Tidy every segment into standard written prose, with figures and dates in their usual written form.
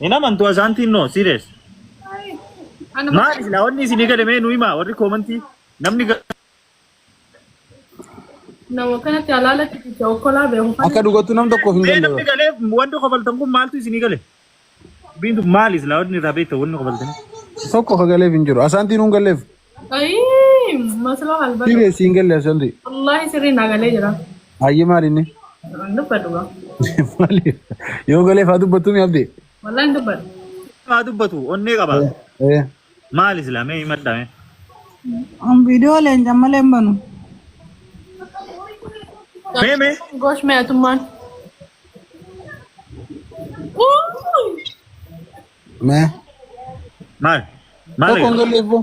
Hin amantu asaantiin no serious. Anuma Maali silaa wanni isinii gale mee nu himaa warri koomantii namni nama kanatti alaalatti jecha okkolaa beeku kana. Akka dhugattu nam tokkoof hin mee galle. namni galee wanti kofaltan kun maaltu isinii gale? Dubbiin tun maali silaa wanni irraa beektan wanni kofaltanii? Tokko ka galeef hin jiru. Asaantiin hun galleef. Ayii masloo halbadhu. Serious hin galle asaantii. Wallaahi sirrii naa galee jira. Hayyee maali inni? Hin dubbadhu gaa. Maali? Yoo galeef haa dubbattu mi abdii? Wallaahi hin dubbadhu. Haa dubbatu onnee qaba. Eh. Maali silaa mee himadhaa mee? An viidiyoo leenca malee hin banu. Mee mee Gosh mee atummaan. Uuuy! Mee. maali? Maali? Tokko hin galleef boo.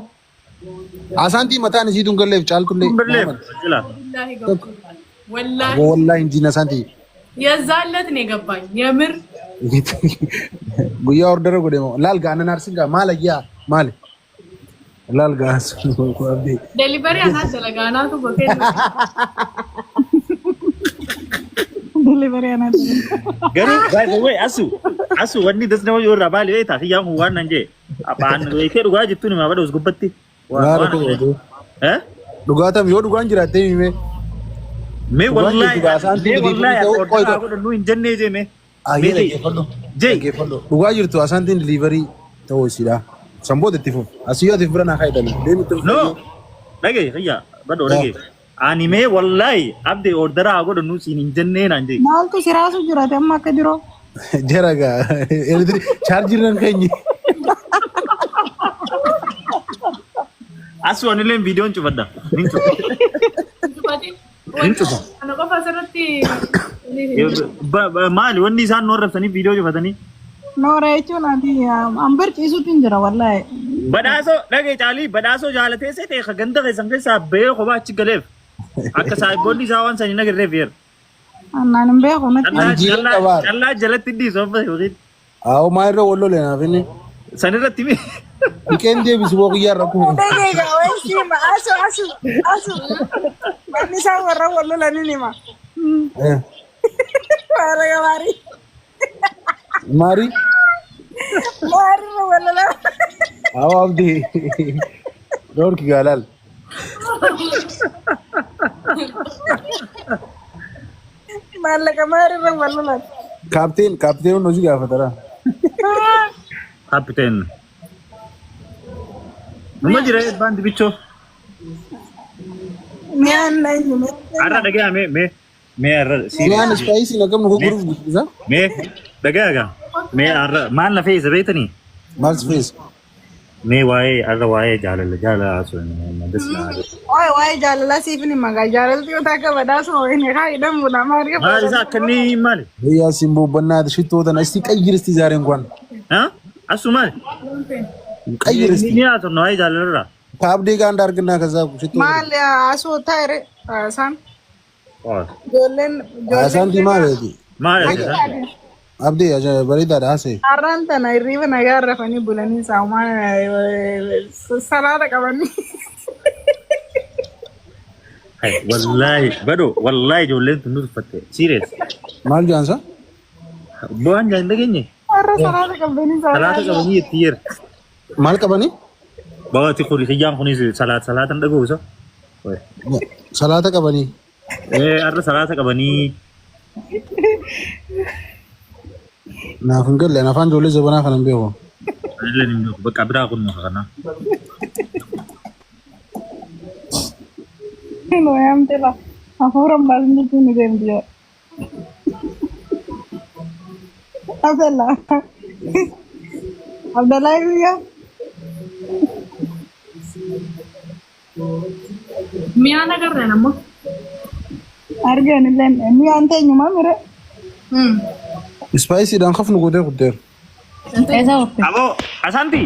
Asaantii mataan isiitu hin galleef caaltullee. Hin galleef. Silaa. Wallaahi ገብቶኛል። ወላሂ Wallaahi hin jiin asaantii. የዛን ዕለት ነው የገባኝ የምር Guyyaa ordara godhe moo laal gaa anan arsin gaa maal ayyaa maali? Laal gaa abdii. ዴሊቨሪ አናት ደለጋናቱ በኬ Delivery anaatu. Garuu by the way asu asu wanni das nama yoo irraa baali beektaa kiyyaan kun waan nan jee abbaan beekee dhugaa jettuun himaa badha gubbatti. Maal rakkoo qabatu? Eh? Dhugaatam yoo dhugaan jiraattee himee. Mee Dhugaan wallaahi jirtu gaa asaantii mee delivery wallaahi ta'uu akka qoy orderaa tokko. godhannu hin jennee jee mee. Ayyee Mee ta'e. dhaggeeffadhu. Jee. Dhaggeeffadhu. Dhugaa jirtu asaantiin delivery ta'uu isiidha. San booda itti fufu. Asii yoo ati bira naa kaayitanii. Deemi itti fufu. No. Dhagee kiyya badhoo dhagee. Ani mee wallaahi abdee orderaa haa godhannu siin hin jennee naan jee. Maaltu siraasu jiraate amma akka diroo? Jara gaa elektiriik chaarjii irra hin keenye. Asu anilleen viidiyoon cufadha. Nin cufa. Nin cufa. Ana qofa asirratti Maali wanni isaan nu arrabsanii viidiyoo cufatanii? Noora jechuun ati an barciisuutti hin jira wallaahi. Badhaasoo dhagee caalii badhaasoo jaalatee seete ka ganda keessan keessaa bahee kophaa achi galeef akka saayibboonni isaa waan san hin agarreef yeera. Annaan hin beeku natti. Callaa Anjiin callaa qabaa. callaa jalatti dhiisu amma yookiin Haa maa irra wal lole naaf inni. san irratti mi Dhiqeen deebisu boo qiyyaa irra kufu. Dhagee wayi siima asu asu asu. Wanni isaan warra wal lolaniin hima. Eh, Warra gabaarii. Maari? Maariirra wal lolan. Haa abdii. Dhorki gaalaal. Maallaqa maariirra wal lolan. Kaapteen kaapteen hojii gaafatara. Kaapteen. Numa jira eebbaan dibichoo. Mi'aan na eenyu? Har'a dhagaya mee mee mee har'a Mi'aan serious ispaayisiin akkam nu gurguruuf guddisa? mee dhagaya gaa mee har'a maal na fe'isa beektanii? Maal si fe'isa? Mee waa'ee har'a waa'ee jaalala jaalala haasofne das na haadha. Waa'ee waa'ee jaalalaa siif ni magaa. Jaalalti yoo takka badhaasa wayini haa hidhamuudha maal Maal isaa akka inni maali? Biyyaa simboo bannaati shittoo tana isti qayyir isti zaareen kwan. Ha? Asu maali? Qayyir isti. Ni haasofna waa'ee jaalalarraa. Kaabdee gaanda argannaa kasaa shittoo. Maal asuu taa'ere isaan ijoolleen Haasaan diimaa beeti. Maal jedhan? Abdii bareedaadha haasa'e. Har'aan tana hirriiba nagaa rafanii bulanii saawumaan salaata qabanii. Wallaahi badoo wallaahi ijoolleen tun nu tuffatte. Serious. Maal jaansa? Bu'aan jaan hin dhageenye. Har'a salaata qabanii Salaata qabanii itti yeera. Maal qabanii? Bawaati kuni kiyyaan kunis salaata salaatan dhaga'u isa. Salaata qabanii. Ee har'a salaata qabanii Naaf hin galle ani afaan ijoollee zabanaa kana hin beeku. Illee hin beeku bakka biraa kun kana. Yaamte la hafuura hin baasin jechuun ni deemti jedha. Abdalla. Abdallaa guyyaa. Mi'aan agarreen ammoo. Argeen illee mi'aan teenyumaa mire. Ispaayisiidhaan kafnu gootee kutteera. Eessa oolte? Aboo asanti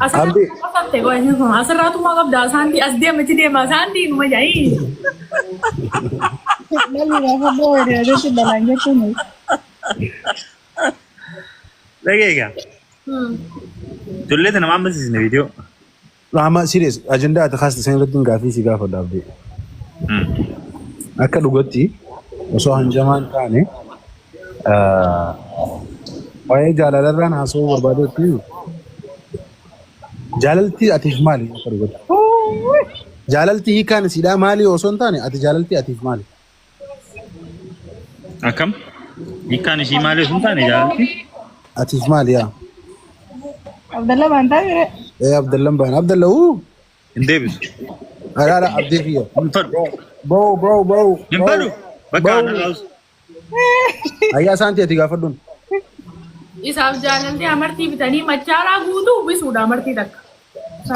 Abdi. Asirraatuma qabda asaantii as deema achi deema asaantii numa ja'i. Lalli gaafa boo'e jechuun balaan jechuun. dhageega. Ijoollee tana maal barsiisne viidiyoo? Amma serious ajandaa ati kaaste san irratti gaafii si gaafadha abdii. Akka dhugatti osoo hanjamaa hin taane Waa'ee jaalalarraan haasa'uu barbaadetti jaalalti atiif maali? Akka dubbatu. Jaalalti hiikaan isiidhaa maali osoo hin taane ati jaalalti atiif maali? Akkam? Hiikkaan ishii maali osoo hin taane jaalalti? Atiif maali yaa? Abdalla baantaa bire. Ee Abdallan baan. Abdalla uu. Hin deebisu. Araara abdii kiyya. Hin fadhu. Bro bro bro. Hin fadhu. Bakka ana Ayyaa isaanti ati gaafadhuun. Isaaf jaalalti amartii bitanii machaaraa guutuu uwwisuudha amartii takka.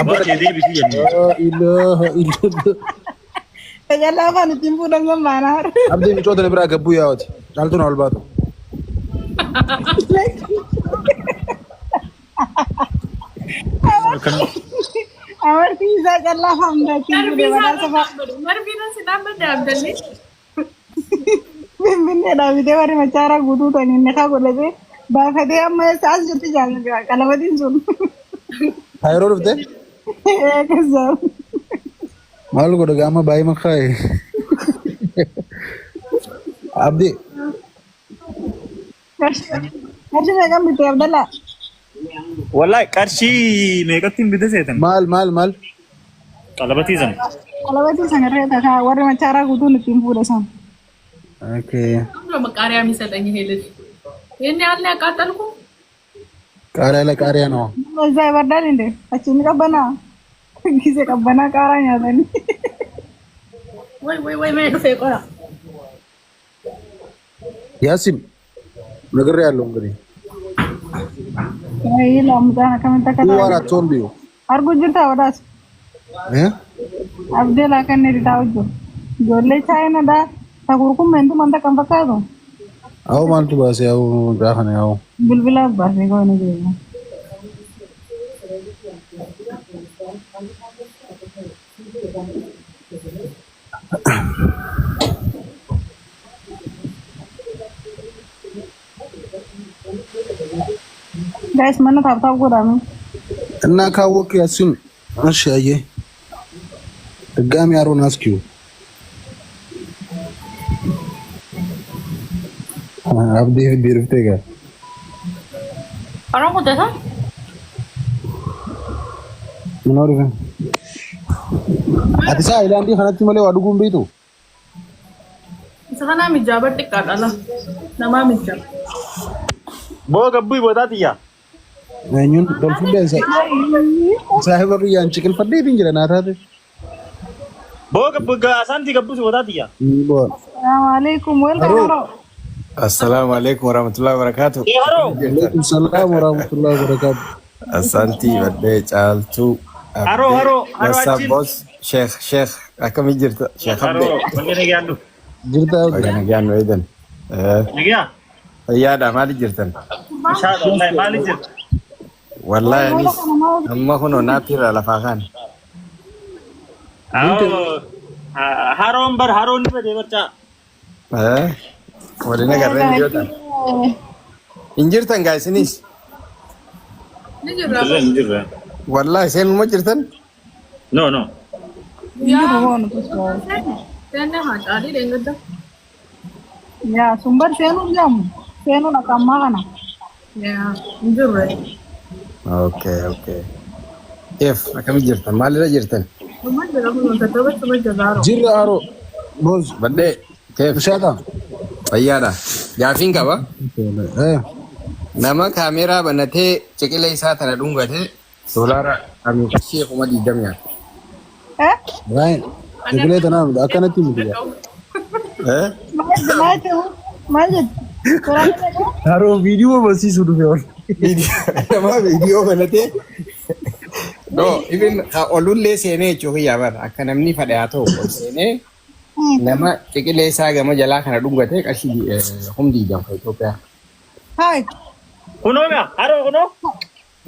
Abbaa kee deebisii jennee. Laa ilaaha illallah. Tajaajila afaan ittiin fuudhan sun baanaa. Abdii micoota na biraa gabbuu yaa'ooti. Caaltuun ol baatu. Amartii isaa callaa afaan ittiin Narbii fuudhe isaa badhaasa fa'a. dhaabbatu. Narbii nan si dhaabbadde Abdalli. Finfinnee dhaabitee warri machaaraa guutuu ta'an inni kaa godhatee baafatee amma eessa as jirti jaalladha qalabatiin sun. Haa yeroo dhufte Akkas maal godha gaama baay'ee makkaa'e. Abdii Qarshii meeqan bitte Abdallaa? Wallahi qarshii meeqatti hin bite seetan? Maal maal maal? Qalabatii sana. Qalabatii sana irra takaa warri machaaraa guutuun ittiin fuudhe san. Okay. ምንድነው ቃሪያ የሚሰጠኝ ይሄ ልጅ? ይሄን ያህል ነው ያቃጠልኩ? ቃሪያ ለቃሪያ ነው። እዛ ይበርዳል እንዴ? አቺን ቀበና ጊዜ ቀበና ቃራ nyaatanii. ወይ ወይ ወይ ወይ ዱፌ ቆራ ያሲን ነግሬሃለሁ እንግዲህ Ayi laamuudhaan akkamitti akka Who ta'u. are I told you? Arguu jirta badhaas. Eh? Abdeel akka inni taa'u jiru. Ijoollee chaayinaadhaa ta kurkummeentu manta kan fakkaatu. Awo maaltu baase awo mucaa kana awo. Bilbilaaf baasee goone jiru. Guys mana tap tap godhame. እና ካወቅ ያሲን እሺ አየህ ድጋሚ አሮን አስኪው አብዲ ቢርፍቴ ጋር አሮን ቁጠታ ምን ወርፈ ati isaa Ayilaandii kanatti malee waa dhuguun beektu? Isa kanaa mijaa bar xiqqaadha la namaa mijaa. Boo gabbuu boodaa xiyyaa. Eenyuun dolfillee saahiba biyyaan ciqilfadheetiin jira naa taate. Boo gabbuu asaantii gabbuu boodaa xiyyaa. Salaamu alaikum. Welcome Haroo. haroo. Assalamu alaikum warahmatullahi wabarakatuh. Ee haroo. Alaikum salaam wa rahmatullahi wa barakatuh. Asantii baddee caaltuu. Haroo haroo haroo What's up achiin. boss? Sheekh Sheekh akkamii jirta? Sheekh Haroo Abdee. baga nagaan dhufu. Jirta Baga nagaan nu eedan. Nagaa. Fayyaadha maali jirtan? Bishaan wallahi maali jirta? Wallahi anis amma kunoo naatti irraa lafaa kaan. Haroon bar haroon ni badee barcaa. Waliin agarreen jirtan. Hin jirtan gaa isinis? Ni jirra. Hin jirra. Wallahi seenuma jirtan? No no. Yaa seenne haa caalii dheengadda. Yaa sun bar seenuun jedhamu. Seenuun akka ammaa kana. Yaa hin jirre. Okay. Keef akkamii jirtan? Maalirra jirtan? Dhuma jira kun tattabachu jira haroo. Jirra haroo. Boos. Baddee keef Bishaata. fayyaadha. Gaafiin qaba. Eh. Nama kaameeraa banatee ciqilee isaa tana dhungate doolaara qarshii 20,000 nyaata. Eh? Raayin. Ciqilee tanaa miti akkanatti miti. Eh? Maal jedhu? Maal jettu? Suuraa meeqa? Haroo viidiyoo barsiisuu dhufe ol. Nama viidiyoo banatee no even olullee seenee jechuu kiyyaa bara akka namni fedhe haa ta'u ol seenee nama ciqilee isaa gama jalaa kana dhungate qarshii 20,000 kan Itoophiyaa. Hai. Kunoo gaa haroo kunoo.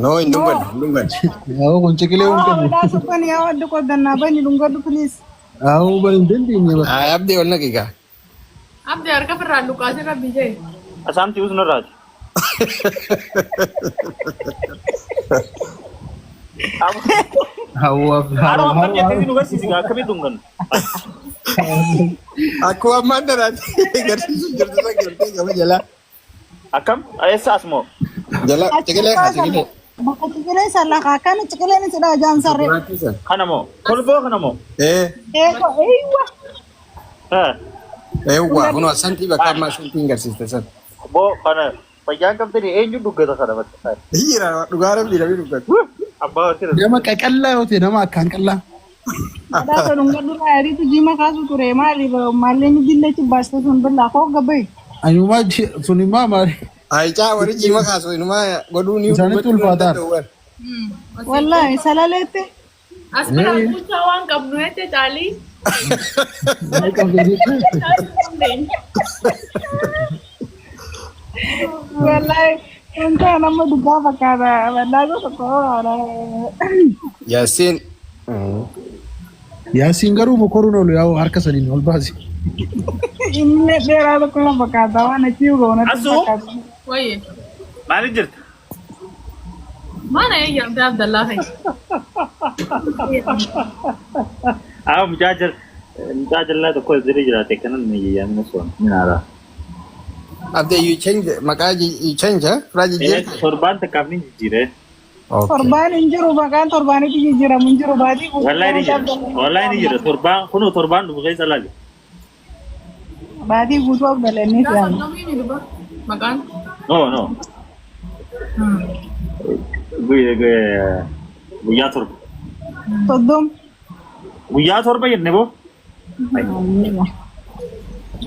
No hin dhunganne hin dhunganne. Yaa'u kun ciqilee Oh, hin kennu. badhaasa bani yaa waddu qoddannaa bani dhungadhu please. Yaa'u bani hin dandeenye bara. Haa abdii ol naqi gaa. Abdii harka firraan luqaasee rabbi jee. Asaantii usnarraati. Haroo akkam jettee nu garsiisi gaa akkamitti dhungannu? Akkuma ammaan tanaatti agarsiisu jirtu san gartee gama jalaa. Akkam? Eessa asmoo? Jala ciqilee haa ciqilee. Bakka ciqilee sallaqaa akkana ciqileen isidha ajaan sarree. Gurraattii san. Kana moo kolboo kana moo? Ee Eego eeywa. Haa. eewwa kunoo santii bakka ammaa santiin garsiiste san. Boo kana fayyaan qabdanii eenyu dhuggata kana bakka. Hiyyiira dhugaa rabbii namni dhuggatu. Abbaa hortira. Nama qaqallaa yoo ta'e nama akkaan qallaa. Badhaasa dhungadhu yaadiitu jiima kaasu ture maali maalleen billachi baaste sun billaa koo gabbayi. Anyumaa sunimmaa maali? Ayicaa warri jiima kaasu inumaa godhuu ni Isaanitti ulfaataa. Wallaahi salaleetti. As bira bulchaa waan qabnu jecha caalii. Maal qabdee? Wallaahi wanta nama dhugaa fakkaata badhaasa tokko. Yaasiin. Yaasiin garuu mokoruun oolu yaa'u harka saniin ol baasi. Inni dheeraa tokko na fakkaata waan achii goonatti Asuu? fakkaata. Wayye. Maaliif jirta? Maana eeyyamtee Abdallaa fa'i. Haa mucaa jal mucaa jallaa tokko asirra jiraate kanan yaamina sun minaara. Abdee you change maqaa you change huh? Firaa jijjiirte. Torbaan takkaaf ni jijjiire. Okay. Torbaan hin jiru maqaan torbaanitti jijjiiramu hin jiru baatii Wallahi ni jira. Wallahi ni jira. Torbaan kunoo torbaan dhufu keessa laali. Baatii guutuu abdalanii Gaafa fi'an. namni ni dhuba. Maqaan. No no. Guyyaa 7. 30. Guyyaa 7 jenne boo.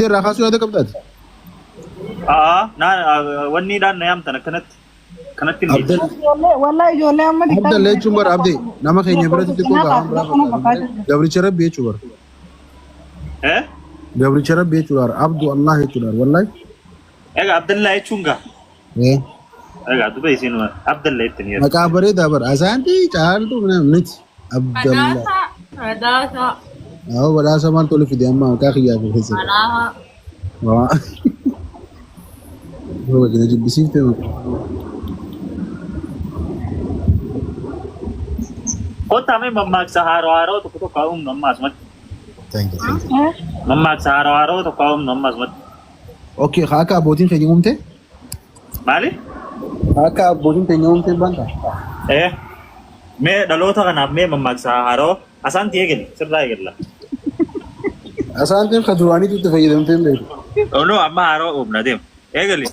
Irraa kaasuu yaada qabdaati? Aa naa wanni dhaan na yaamtan akkanatti. Kanatti ni. Abdal Wallahi ijoollee amma xiqqaa. Abdalla jechuun bara Abdee nama keenya biratti xiqqoo gahaan biraa fakkaata. Gabricha Rabbi jechuu bara. Eh? Gabricha Rabbi jechuudha. Abdu Allah jechuudha. Wallahi. Egaa Abdallaa jechuun gaa. Eh. Egaa duba isin Abdallaa jettanii yeroo. Maqaa bareedaa bara. Asaantii caaltuu miti. Abdalla. Badhaasa. Badhaasa. Awwa badhaasa maal tole fide amma maqaa kiyyaa fi keessa. Badhaasa. Waa. Yoo jina jibbisiifte Kottaa mee mammaaksa haaroo haaroo tokko tokko haa uumnu amma asumatti. Thank you. Thank you. Mammaaksa haaroo haaroo tokko haa uumnu amma asumatti. Okay, akka abbootiin keenya uumte? Maali? Akka abbootiin keenya uumte baanta? Eh. Mee dhaloota kanaaf mee mammaaksa haaroo asaanti eegali sirraa eegalla. Asaantiin ka duraaniitu itti fayyadamtee hin beeku. Oh no amma haaroo uumna deema. Eegali.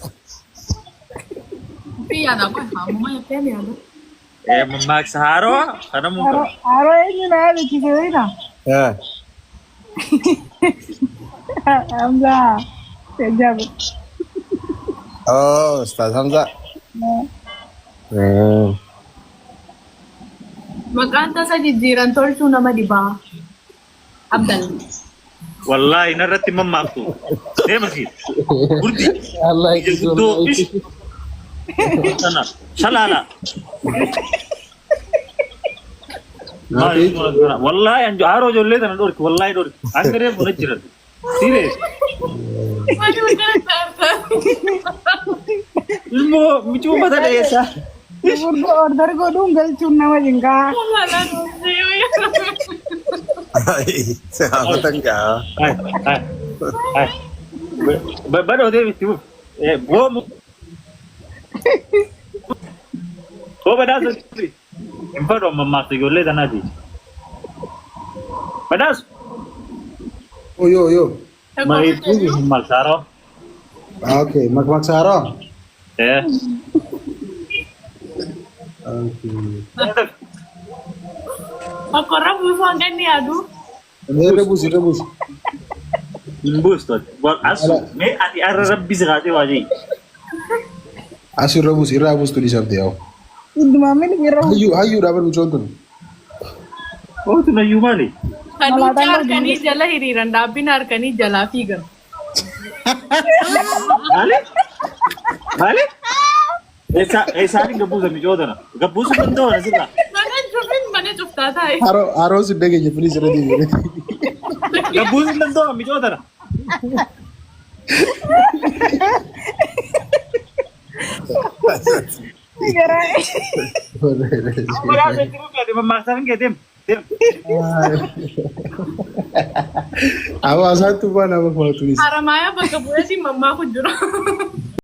Biyyaadha qofa. Ammoo jettee yaada. Eh mammaaksa haaroo kana muu qaba. Haroo eenyu na yaadachiise beektaa? Eh. Hamzaa. Jajjabe. Oh, Ustaz Hamza. Maqaan tasa jijjiiran tolchuu nama dhibaa. Abdalla. Wallaahi narratti mammaaktu. Deema siit. Gurdi. Allah Guddoo ish. Sana. Shalaala. Wallaahi anju haaroo ijoollee tana dhorki wallaahi dhorki. Akka reefu na jiran. Serious. Maali maqaan isaa? Ilmoo michuu mata dheessaa. Gurgurdoo order godhuun galchuun nama jinqaa. Saafatan gaa. Ay, ay, ay. Badoo deebisti buf. Boo mu. Boo badhaasa. Hin fedhu amma ammaaf ijoollee tanaati. Badhaasu. Yo yo. Mariituu mammaaksa haaroo. Okay, mammaaksa haaraa. Eh. Okay. Okkorra buusuu hanga inni yaadu. Irra buusi irra buusi. Hin buustu. Asu mee ati arra rabbi si kaasee waa jee. As irra buusi irraa buustu dhiisafte yaa'u. Iddumaamini irra Hayyuu hayyuu dhaaban mucoon tun. Ootu nayyuu maali? Kan nuti harkanii jala hiriiran dhaabbina harkanii jalaa fiigan. Maali? Maali? Eessaan gabbuusa micoo tana? Gabbuusuu danda'u asirraa. Mana cufin mana cuftaa taa'e. Haroo haroo si dhageenya please irra deebi'e. Gabbuusuu danda'u micoo tana. Garaa. Amma gaafa itti buufaate mammaaksa hin kee deem. Deem. Hawaasaatti waan nama kumatunis. Haramaayaa bakka bu'eetiin mammaaku jira.